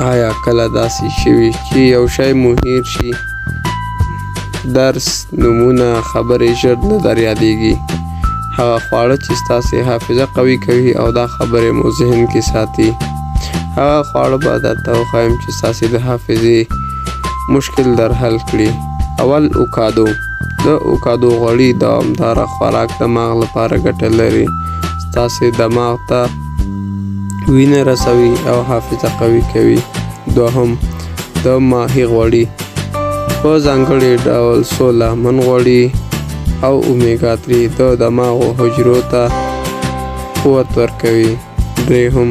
آیا کله داسې شوي چې یو شی مو هیر شي؟ درس، نومونه، خبرې ژر نه در یادېږي. هغه خواړه چې ستاسې حافظه قوي کوي او دا خبرې مو ذهن کې ساتي، هغه خواړه به درته وښایم چې ستاسې د حافظې مشکل در حل کړي. اول، اوکادو. د اوکادو غوړي دوامداره خوراک دماغ لپاره ګټه لري، ستاسې دماغ ته وینه رسوي او حافظه قوي کوي. دوهم، د ماهي غوړي، په ځانګړي ډول سولامن غوړي او اومیګا 3 د دماغو حجرو ته قوت ورکوي. دریم،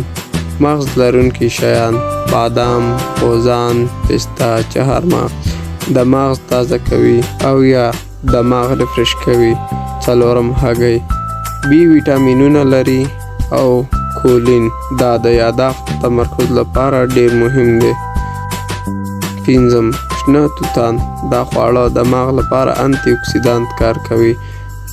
مغز لرونکي شیان، بادام، غوزان، پسته، چهارمغز دماغ تازه کوي او یا دماغ refresh کوي. څلورم، هګۍ. بي ویټامینونه لري او کولین، دا د یاداښت تمرکز لپاره ډیر مهم دی. پنځم، شنه توتان. دا خواړه دماغ لپاره انتي اکسیدانت کار کوي،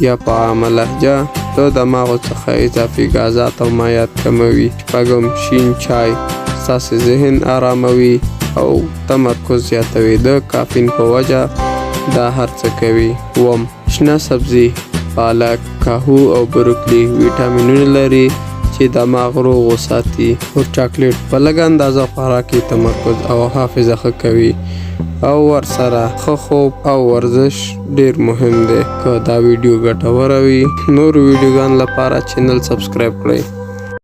یا په عامه لهجه د دماغو څخه اضافي ګازات او مایعات کموي. شپږم، شین چای. ستاسې ذهن اراموي او تمرکز زیاتوي، د کافین په وجه دا هر څه کوي. اووم، شنه سبزي، پالک، کاهو او بروکلي ویټامینونه لري چې دماغ روغ وساتي. خو چاکلیټ په لږه اندازه خوراک یې تمرکز او حافظه ښه کوي، او ورسره ښه خوب او ورزش ډیر مهم دی. که دا ویډیو ګټوره وي، نورو ویډیوګانو لپاره channel subscribe کړئ.